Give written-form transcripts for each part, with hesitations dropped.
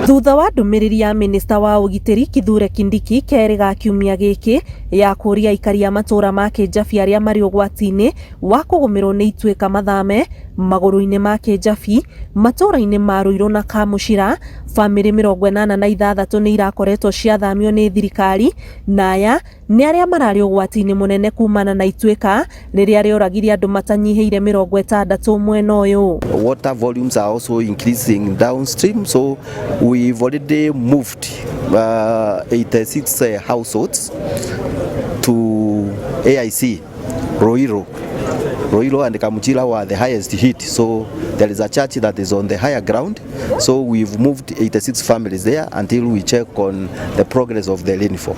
Thutha wa ndũmĩrĩri ya minista wa ũgitĩri Kithure Kindiki kerĩ ga kiumia gĩkĩ ya kũũria aikari a matũũra ma Kĩnjabi arĩa marĩ ũgwati-inĩ wa kũgũmĩrwo nĩ ituĩka mathame magũrũ-inĩ ma Kĩnjabi matũũra-inĩ ma Ruiru na Kamũcira, bamĩrĩ 86 nĩ irakoretwo ciathamio nĩ thirikari, na aya nĩ arĩa mararĩ ũgwati-inĩ mũnene kumana na ituĩka rĩrĩa rĩoragire andũ matanyihĩire 60 mwena ũyũ. Water volumes are also increasing downstream, so we've already moved 86 households to AIC Ruiru. Ruiru and Kamuchira were the highest hit, so there is a church that is on the higher ground. So we've moved 86 families there until we check on the progress of the rainfall.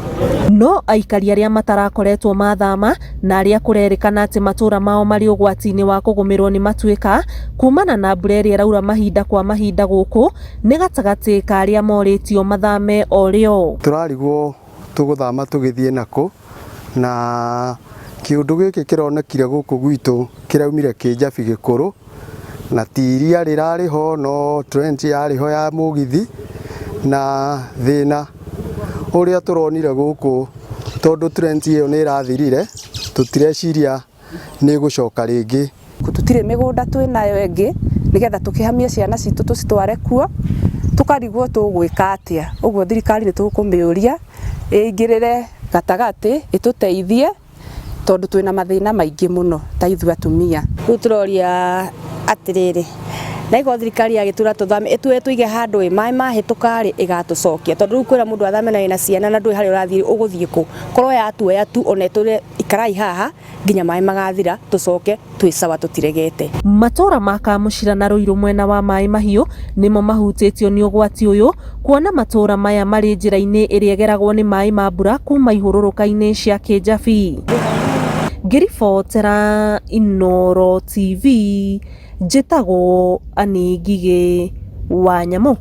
No aikari arĩa matarakoretwo mathama na arĩa kũrerĩkana atĩ matũũra mao marĩ ũgwati-inĩ wa kũgũmĩrwo nĩ matuĩka kumana na mbura ĩrĩa ĩraura mahinda kwa mahinda gũkũ nĩ gatagatĩ ka arĩa morĩtio mathame o rĩo. Tũrarigwo tũgũthama tũgĩthiĩ nakũ, na kĩũndũ gĩkĩ kĩronekire gũkũ gwitũ kĩraumire Kĩnjabi gĩkũrũ, na ti iria rĩrarĩ ho, no trench yarĩ ho ya mũgithi. Na thĩna ũrĩa tũronire gũkũ, tondũ trench ĩyo nĩ ĩrathirire, tũtireciria nĩ ĩgũcoka rĩngĩ. Tũtirĩ mĩgũnda twĩnayo ĩngĩ nĩgetha tũkĩhamie ciana citũ tũcitware kuo, tũkarigwo tũgwĩka atĩa. Ũguo thirikari nĩ tũkũmĩũria ĩingĩrĩre gatagatĩ ĩtũteithie, tondũ twĩna mathĩna maingĩ mũno ta ithuĩ atumia. Rĩu tũroria atĩrĩrĩ, na ikorwo thirikari yagĩtura tũthame, ĩtue tũige handũ ĩ maĩ mahĩtũka rĩ, ĩgatũcokia, tondũ rĩu kwĩra mũndũ athame na wĩna ciana na ndũĩ harĩa ũrathiĩ ũgũthiĩ kũ. Korwo yatuoya tu ona ĩtũre ikarai haha nginya maĩ magathira, tũcoke twĩ sawa tũtiregete. Matũũra ma Kamũcira na Ruiru mwena wa Maĩ Mahiũ nĩmo mahutĩtio nĩ ũgwati ũyũ, kuona matũũra maya marĩ njĩra-inĩ ĩrĩa ĩgeragwo nĩ maĩ ma mbura kuma ihũrũrũka-inĩ cia Kĩnjabi. Ngĩribotera Inooro TV, njĩtagwo Anĩ Ngigĩ wa Nyamũ.